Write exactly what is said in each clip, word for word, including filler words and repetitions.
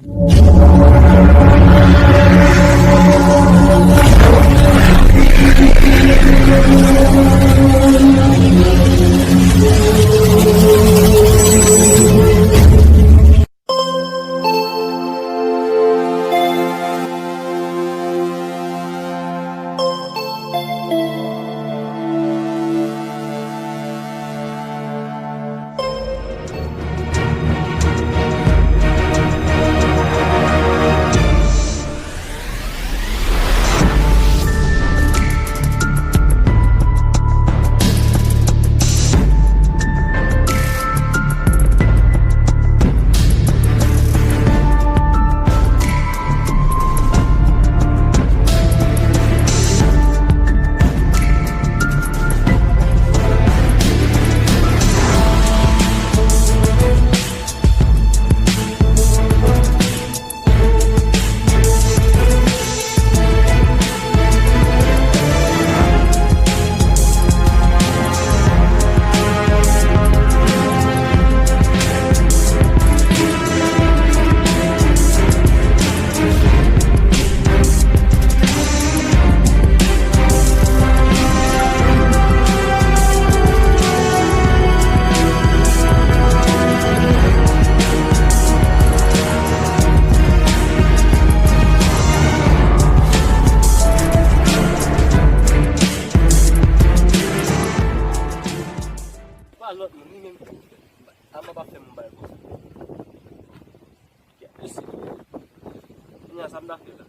Pa lòt moun, li menm ki di, Ama pa fè m bay konsa. Yes. Kounye a, sa m ta fè la?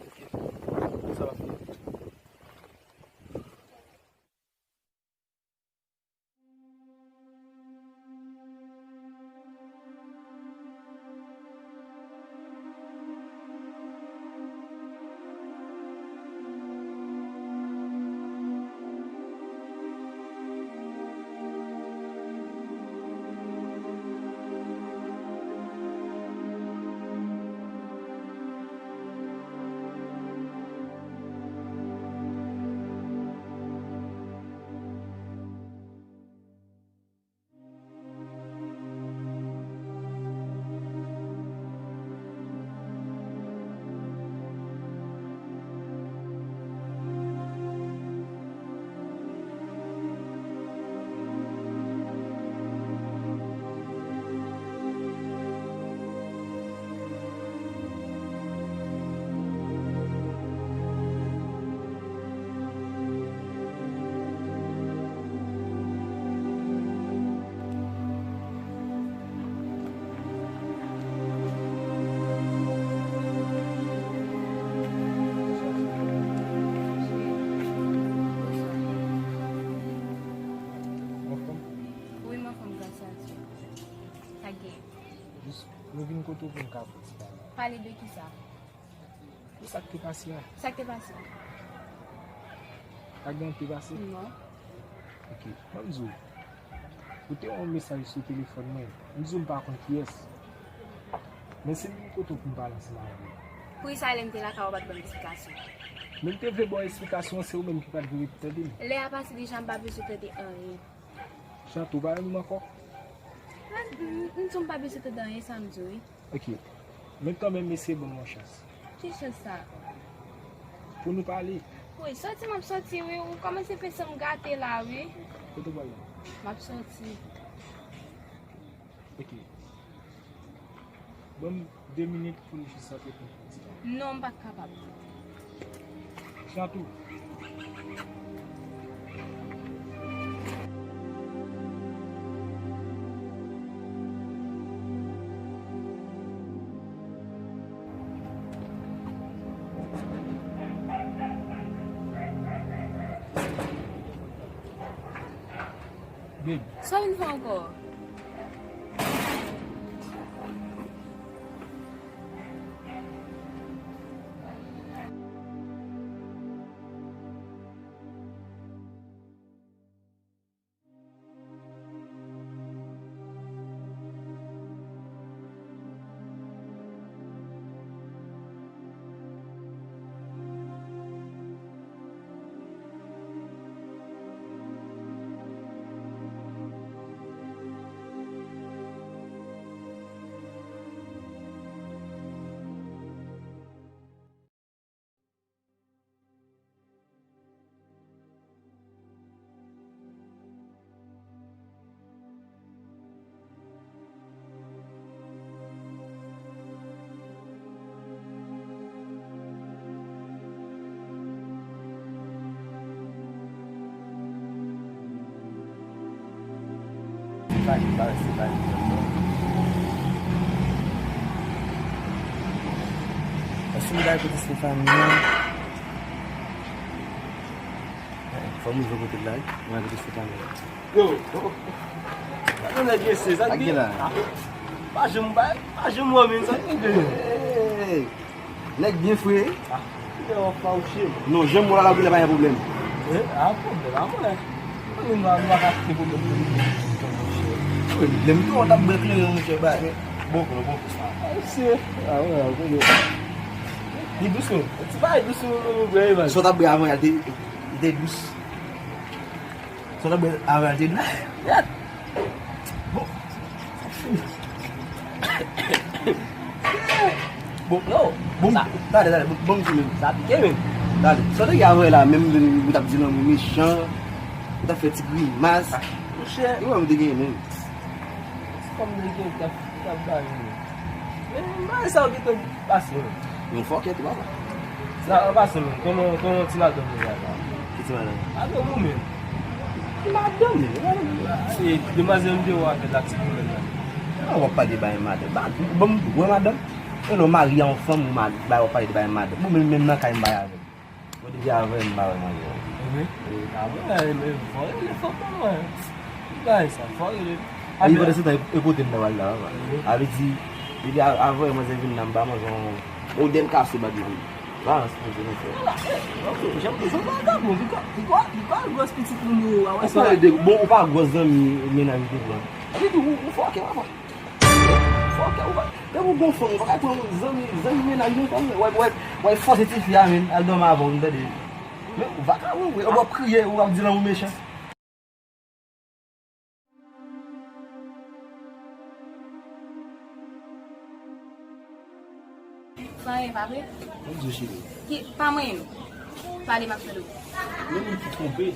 Ok. Sa va fè. Wi, m anfòm, gras a Dye. Sa k gen? Jis, nou vin kote w pou n ka fè ti pale. Pale de kisa? Pou sa k te pase a. Sa k te pase? Pa gen anyen k te pase? Non. Ok, ban m di w. Ou te yon mesaj sou telefòn mwen. M di w m pa konn kiyès. Men se vin kote w pou m pale ansanm avè w. Poukisa lè m te lakay ou pa t ban m eksplikasyon? Men m te vle ba w eksplikasyon an, se ou menm ki pa t vle tande m. Lè a pase deja, m pa bezwen tande anyen. Chantou, pa renmen m ankò? M, m, m di w m pa bezwen tande anyen, sa m di w, wi. Ok. Men kanmenm, eseye ban m yon chans. Ki chans sa? Pou nou pale. Wi, sòti m ap sòti, wi. Ou kòmanse fè san m gate la, wi. Kote w pral la? M ap sòti. Ok. Ban m de minit pou n jis antre pou n pran ti pale. Non, m pa t kapab. Chantou. Babe. Sa w vin fè ankò? Bay, bay, se bay. Èske m ta kote Stefani an? Fò m rive kote l la, wi. Mwen kote Stefani an. Yo, yo. Sa gen nèg ese, sa gen la. Pa janm bay, pa janm wè men sa gen. Hey. Nèg byen fre. Ah, ou fawouche. Non, janm wè la, la, pa gen pwoblèm. Eh, a pwoblèm, a mwen. Mwen, nou, nou pa ka kite pwoblèm pou nou. Pwoblèm tou, w t ap bwè kleren, monchè, ba. Bon, bon, bon. Ah, se, ah, wè, wè, wè. Li dous, non. Ti bagay dous, non, non, non, wè, wè. Sa w t ap bwè avan, yal te, li te dous. Sa w t ap bwè avan, yal te dous. Bon. Bon, yo, bon, sa, tande, tande, bon, bon, menm. Sa pike menm. Tande, sa te gen avè la, menm, ou t ap di lanmou mechan, ou t ap fè ti grimas. Ah, monchè. Ou wè m te gen menm. Ti kòm te gen, ou t ap, ou t ap bay menm. Men, men, sa ou gentan pase menm. Yon fòkè tou, papa. Sa, an pasan menm, kòman, kòman ti madanm ou la? Ki ti madanm? Madanm ou menm. Ki madanm li? E, demwazèl m te wè avè l la, ti pwoblèm la. Ah, w ap pale bay madanm. Ba, ban m wè madanm. E lè w marye a yon fanm, ou ma-, ba, w ap pale de bay madanm. Bon, menm, menm nan kay m bay avè l. Mwen depi avè m pa wè manzè. Mhm. E, a, mwen, e, fò rele fanm nan mwen. Ki bagay sa, fò rele. Epi pandan se tan, e, e kote m nan wè l la, papa. Mhm. A vle di, depi a-, avè manzè vin la, m pa manje yon modèl kaso bag nan. Balans poze nou fè. Ala, e, ok, jan m di, se yon vagabon, li ka, li ka, li ka gwòs pitit moun yo, a wè sa. Ou pale de, bon, ou pa gwòs zanmi mennaj ou te pran. Epi tou, ou, ou fòkè, papa. Fòkè, ou pa, depi ou gon fanm, ou pa ka pran zanmi, zanmi mennaj ou, fanm, wè, wè, wè, fòse tifi a, men, al dòmi avè w, tande. Men, ou vagabon, vre, ou ap kriye, ou ap di lanmou mechan. Fè anyen, pa vre? Mwen di w, cheri. Ki, pa mwen menm. Pale, m ap tande w. Yon moun ki twonpe.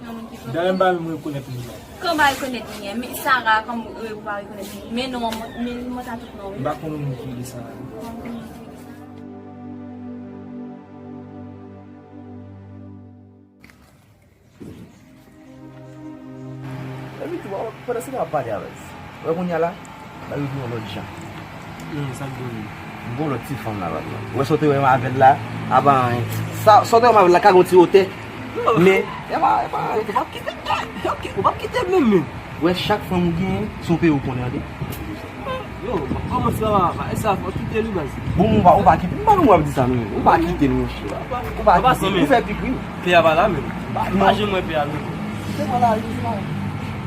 Yon moun ki twonpe. Dayè, m pa menm rekonèt moun nan. Kòman w pa rekonèt moun nan? Men Sara, kòm, e, ou pa rekonèt moun. Men non, men li monte a tout non, wi. M pa konn moun ki rele Sara. Ou pa konn moun ki rele Sara. Epi tou, pandan se tan w ap pale avè l. Wè kounye a la, bagay yo vin yon lòt jan. Hmm, sa k gen? M gon lòt ti fanm la, papa. Wè sa w te wè m avè l la, apa anyen. Sa, sa w te wè m avè l la, ka gon ti wotè. Men, e pa, e pa anyen. Ou p ap kite, ok, ou p ap kite menm, menm. Wè, chak fanm ou genyen, se yon peyi ou konnen, tande. Yo, kòman sa va, papa? E sa, fò kite li, baz. Bon, ou pa, ou pa kite. M pa konn w ap di sa, non. Ou pa kite l, monchè. Ou pa kite l. Ou fè pi gri. Pè a pa la menm. Pa, non. Pa janm wè pè a menm. Se mwen la, se mwen.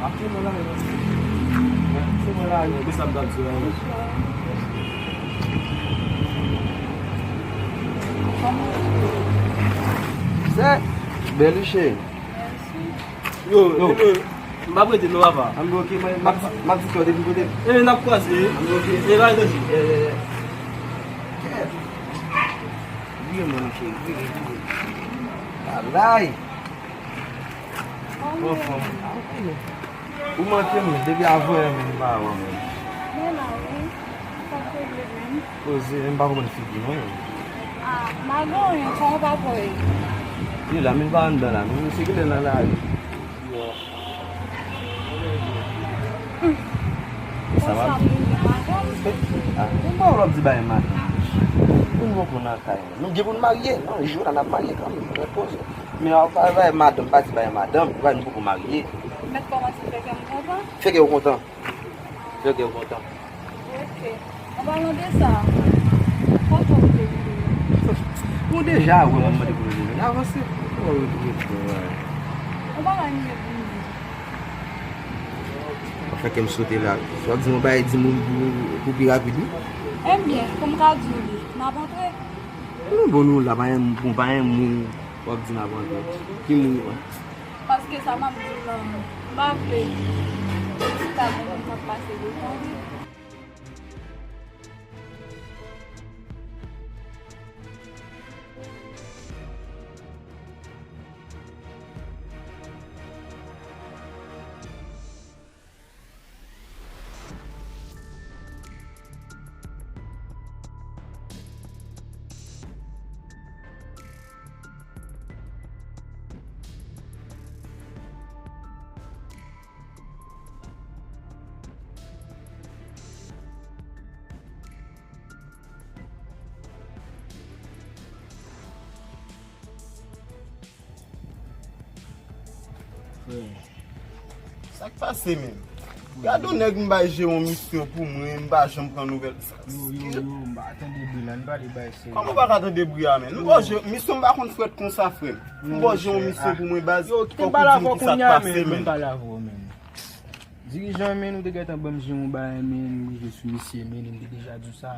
Ap se mwen la, se mwen la. Se mwen la, se mwen la. Se bèl, cheri. Yo, yo. Ebyen, m p ap rete non, papa. An bloke, mwen, m ap, m ap di kòde pou kote. Ebyen, n ap kwaze. An bloke. E, bay, danje. Ye, ye, ye. Vire mwen, cheri, vire, vire. Alay. Bon, bon. Ou manke mwen, depi avè menm pa wè mwen. Mwen la, wi. Sa k regle menm? Koze, m pa konprann figi mwen. Ah, m pa gen anyen, kòman w pa kwè? Li la, men l pa anndan la, men se kilè l nan lari. Sa va? Ah, m pa wè w ap di bagay madanm. Moun poko nan kay mwen. Nou gen pou n marye, non, jou la n ap marye kanmenm, repoze. Men w ap pale bagay madanm, pa di bagay madanm, ou pa nou poko marye. Ou mèt kòmanse fè kè m kontan? Fè kè w kontan. Fè kè w kontan. Ok. An palan de sa, kote w te vini? Ou deja wè mwen mande pou nou vini. Avanse. Ou pa ka vini pou nou. Fè kè m sote la. Swa di yon bagay, di moun pou, pou pi rapid, wi. Ebyen, pou m ka di w li, n ap antre. Nou bon, nou la, pa gen, bon, pa gen moun w ap di n ap antre. Ki moun ou wè? Paske sa m ap di w lan, m pa vle si ta gen moun k ap pase devan. Sa k pase, menm? Gade yon nèg m bay jere yon misyon pou mwen, m pa janm pran nouvèl. Sa, yo, yo, yo, m pa tande bri la, n pale bay serye. Kòman w pa ka tande bri a, menm? M ba w jere, misyon m pa konn frèt konsa, frè m. M ba w jere yon misyon pou mwen, baz. Yo, kite m pale avè w kounye a, menm. Kòman w di m ki sa k pase, menm? Dirijan, menm, ou te gentan ban m jere yon bagay, menm, m rive sou misye, menm, m te deja di w sa.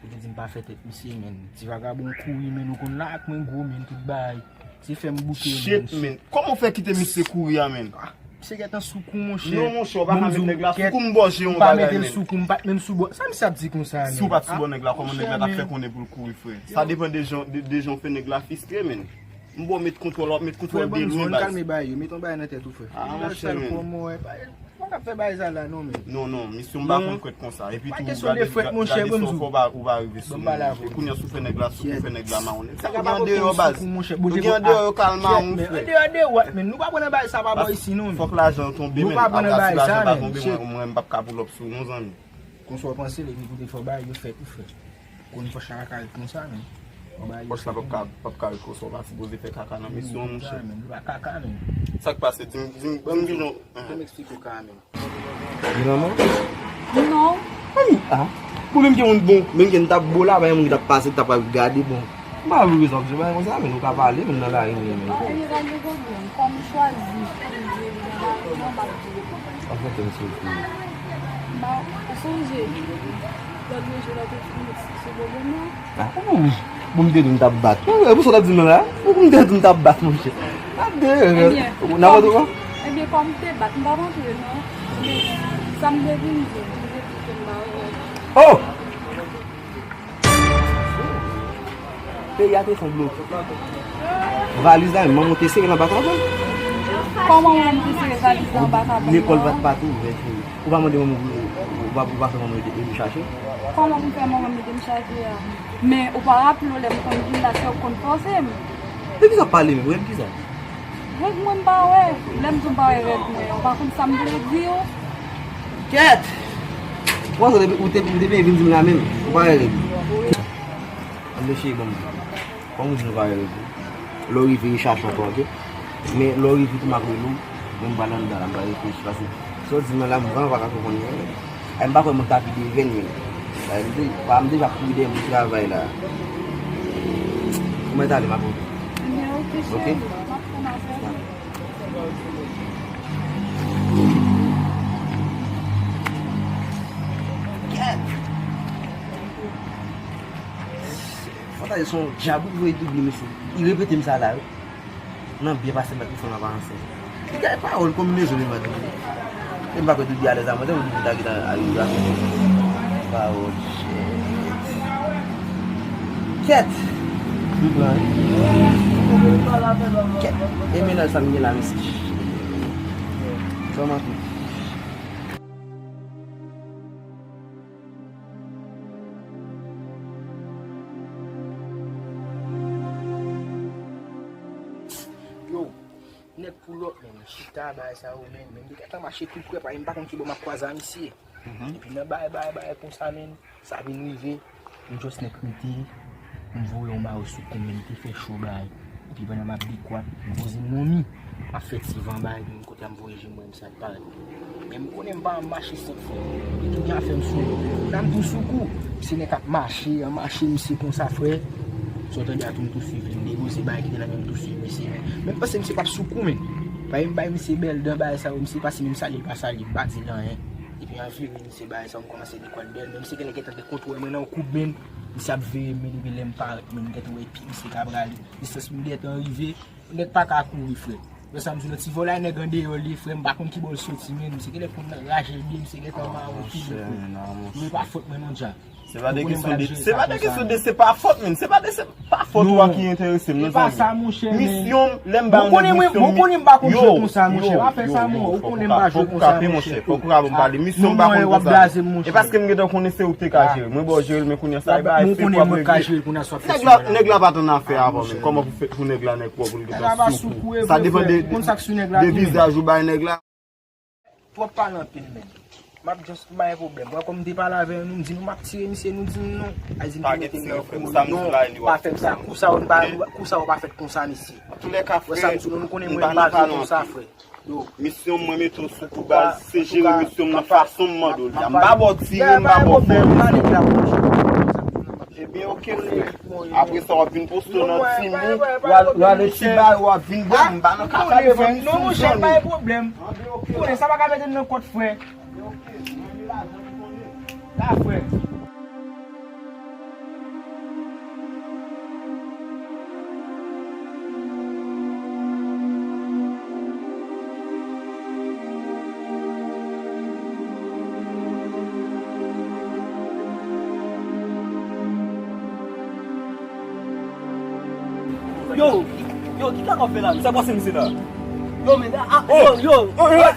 Yo te di m pa fè tèt misye, menm. Ti vagabon kouri, menm, ou konn la ak mwen gwo, menm, tout bagay. Se fè m bouke, menm. Shit, menm. Kòman w fè kite misye kouri a, menm? Ah, misye gentan sou kou, monchè. Non, monchè, w pa ka met nèg la sou kou, m ba w jere yon bagay, menm. M pa mete l sou kou, m pa t menm sou bò. Sa misye ap di konsa, menm? Si w pa t sou bò nèg la, kòman nèg la t ap fè konnen pou l kouri, frè? Sa depann de jan, de, de jan w fè nèg la fiske, menm. M ba w met kontwòl, w ap met kontwòl de lwen, baz. Frè, ban m kalme bagay yo, met yon bagay nan tèt ou, frè. Ah, monchè, menm. Mwen k ap fè bagay sa la, non, menm. Non, non, misyon m pa konn frèt konsa. Epi tou, gade, gade sa w fè, ou pa, ou pa rive sou mwen. E kounye a, si w fè nèg la sou kou, fè nèg la mawon. Sa gen andeyò, baz. Yo gen andeyò, yo ka al mawon, frè. Andeyò de what, menm? Nou pa pran nan bagay sa pa bò isi, non, menm. Fòk lajan tonbe, menm. Apre si lajan pa tonbe, mwen, mwen, m p ap ka pull up sou ou, non, zanmi. Konsa w panse, lè gen kote fò bagay yo fèt, ou frè. Konn fò chaka ka ret konsa, menm. Pòch la p ap ka, p ap ka ret konsa, w pa sipoze fè kaka nan misyon, monchè. Menm, li pa kaka, menm. Sa k pase? Di m, di m, ban m di nou. Fè m eksplike w kaka, menm. Di manman? Non. Mami, ah. Bon, menm ke moun bon, menm ke n t ap bo la, pa gen moun ki t ap pase, ki t ap gade, bon. M pa vle rezon, se pa konsa, menm nou ka pale, menm nan lari, menm. Ebyen, pa gen pwoblèm. Kòm m chwazi pou m di li nan lari, non, m ap di li. Anfen, fè m soufri. Ba, ou sonje, lòt jou lè w te fin sou pwoblèm nan? Ah, oh, bon, m te di m t ap bat. Ou, e pou sa w t ap di m la? Ou, m te di m t ap bat, monchè. Ap de, n ap antre ankò? Ebyen, kòm m te bat, m p ap antre, non. Men, sa m te vin di, m te di ke m ba ou. Oh! Peyi a te fon bloke. Valiz la, manman te sere nan baka avè l. Kòman manman te sere valiz la nan baka avè l? Lekòl pa t, pa t ouvè, cheri. Ou pa mande manman, ou pa, ou pa fè manman ede, ede chache? Kòman pou m fè manman ede m chache a? Men ou pa raple w lè m konn vin la, se ou k konn fòse m. De kisa w ap pale menm? Rèd kisa? Règ mwen m pa wè. Lè m di w m pa wè règ mwen, ou pa konn sa m vle di w? Kèt! Ou panse ou te, ou te, ou te byen vin di m la menm? Ou pa wè règ. Ann cheri, ban m di. Kòm ou di nou pa wè règ ou. Lè w rive, chache ankò, oke? Men lè w rive tou, m ap rele w. Mwen m pral anndan la, m pral reflechi, paske sa w di m nan la, m vrèman pa ka konprann li. Ay, m pa kwè moun ta vide venn, men. Ay, m de-, pa, m deja kouri dèyè moun travay la. Kòman e t ale, m ap rele w. Ebyen, oke, cheri, m ap fè m afè. Kèt! Fò ta di se yon djab wi ki voye doub li, mesye. Li repete m sa la, wi. Nan byen pase m mèt tou fè m ap avanse. Li gade pawòl konbinezon li mande. E m pa kwè doub li alèz a mwen, tankou doub li ta gentan arive a. Pawòl, shit. Kèt! M pran. Kèt! E mennaj sa m gen la, mesye. Sa w manke? Yo, nèg pou lòt, menm, chita, bagay sa yo, menm, menm, li gentan mache tou prè, paske m pa konn ki bò m ap kwaze a misye. Epi nan bagay, bagay, bagay konsa, menm, sa vin rive, m just nèk rete, m voye yon mayo sou kou m, menm, li te fè cho, bagay. Epi pandan m ap dekwat, m poze m nan mi, m ap fè ti van, bagay, menm, kote a m voye je m wè m sa k parèt. Men m konnen m pa janm mache senk fwa. Li tou gen afè m sou li. Nan m tou sou kou. Se nèg k ap mache, an mache, misye konsa, frè. Sa w tande a tou, m tou swiv li, m depoze bagay ki te nan men m, m tou swiv misye. Men m panse misye p ap sou kou, men. Paske m bay misye bèl dan, bagay sa yo, misye pase, men m salye l pa salye, m pa di l anyen. Epi an vire, misye bagay sa yo, m kòmanse dekwat dèyè l, men misye genlè gentan te kontwole mwen nan yon kout men. Misye ap veye m, men depi lè m parèt, men m gentan wè pye misye ka prale. Distans m gentan rive, nèg pa ka kouri, frè. Wè sa m di w, ti vòlè nèg andeyò li, frè, m pa konn ki bò l soti, men misye genlè konn raje l byen, misye gentan mawon tou kou. Men pa fòt mwen non dja. Se pa de kesyon de, se pa de kesyon de, se pa fòt, men se pa de, se pa fòt ou a ki enterese m, non, zanmi. Misyon m, lè m ba yon nèg misyon, m konnen m pa konn jwe konsa, monchè. Pa fè sa, mon, ou konnen m pa jwe konsa, monchè. Fòk ou ka ban m pale. Misyon m pa konn konsa. E paske m gentan konnen se ou ki te ka jere. Mwen ba w jere l, men kounye a sa, e pa efè pou ap regle. Nèg la, nèg la pa t annafè avan menm. Kòman pou fè, pou nèg la, nèg pwòp, pou l gentan sou kou? Sa depann de, de vizaj ou bay nèg la. Twòp pale anpil menm. M ap just bay pwoblèm. Mwen, kòm m te pale avè nou, m di nou m ap tire misye, nou di m non. Ay di m te mete nan kou, non, pa fè m sa, kou sa yo pa, kou sa yo pa fèt konsa, mesye. Wè sa m di nou, nou konnen mwen pa vle konsa, frè. Yo. Misyon mwen mete w sou kou baz, se jere misyon m nan fason m mande w li a. M pa ba w tire, m pa ba w fè. Ebyen, oke, frè. Apre sa, w ap vin poste w nan Timi, w al, w al eti bay, w ap vin bwè, m pa nan ka pale, frè, m sou zòn. Non, monchè, pa gen pwoblèm. Konnen sa pa ka mete m nan kòt, frè. La, frè. Yo, yo, ki sa w ap fè la? Sa pase misye la? Yo, men, a, a, yo, yo,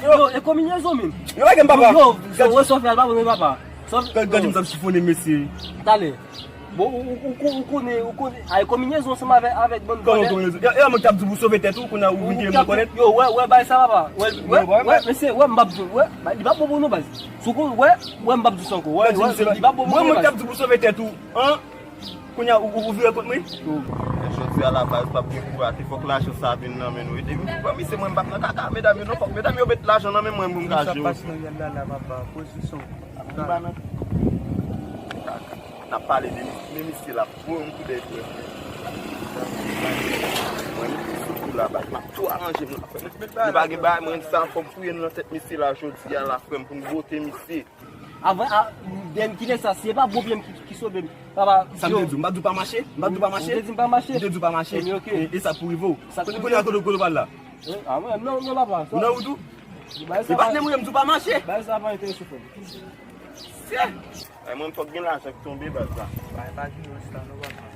yo, e konbinezon, men. Yo, pa gen papa. Yo, yo, wè sa w fè a, l pa bon, men papa. Gad, gad, m t ap sifonnen mesye. Talè. Bon, ou, ou, ou, ou konnen, ou konnen, ay, konbinezon ansanm avèk, avèk bann vòlè. Kòman konbinezon? E, e, mwen k t ap di w pou sove tèt ou, kounye a ou vin kite m kònèt. Yo, wè, wè, bay sa, papa. Wè, wè, wè, mesye, wè, m p ap di, wè, li p ap bon pou nou, baz. Si w konn, wè, wè, m p ap di sa ankò. Wè, wè, li p ap bon pou nou, baz. Mwen, mwen k t ap di w pou sove tèt ou, an? Kounye a, ou, ou, ou vire kont mwen? Men jodi a la, baz, p ap gen kou rate, fòk lajan sa vin nan men nou. Ede m, ban misye, mwen, m p ap nan kaka medam yo, non, fòk medam yo met lajan nan men mwen pou m ka jere. Sa pase nan riyèl la, la, papa, pozisyon. N ap pale de misye, men misye la, voye yon koudèy pou mwen. Mwen, misye sou kou la, baz, m ap tou aranje m la, frè. Nou pa gen bagay, mwen, sa fò m fouye nan tèt misye la, jodi a la, frè m, pou m bwote misye. Avan, a, dèm kilè sa, si e pa bon pye m ki, ki sove m, papa. Sa m te di w, m pa t di w pa mache, m pa t di w pa mache. Ou te di m pa mache? M te di w pa mache. Ebyen, oke. E, e sa pou rive w. Kounye a, kote, kote w pral la? A, mwen, non, non, papa. Ou nan wout ou? E pa t nan mwen, m di w pa mache. Bagay sa pa enterese, frè m. Ay, mwen, fòk gen lajan ki tonbe, baz la. Ay, pa gen lajan, non, papa.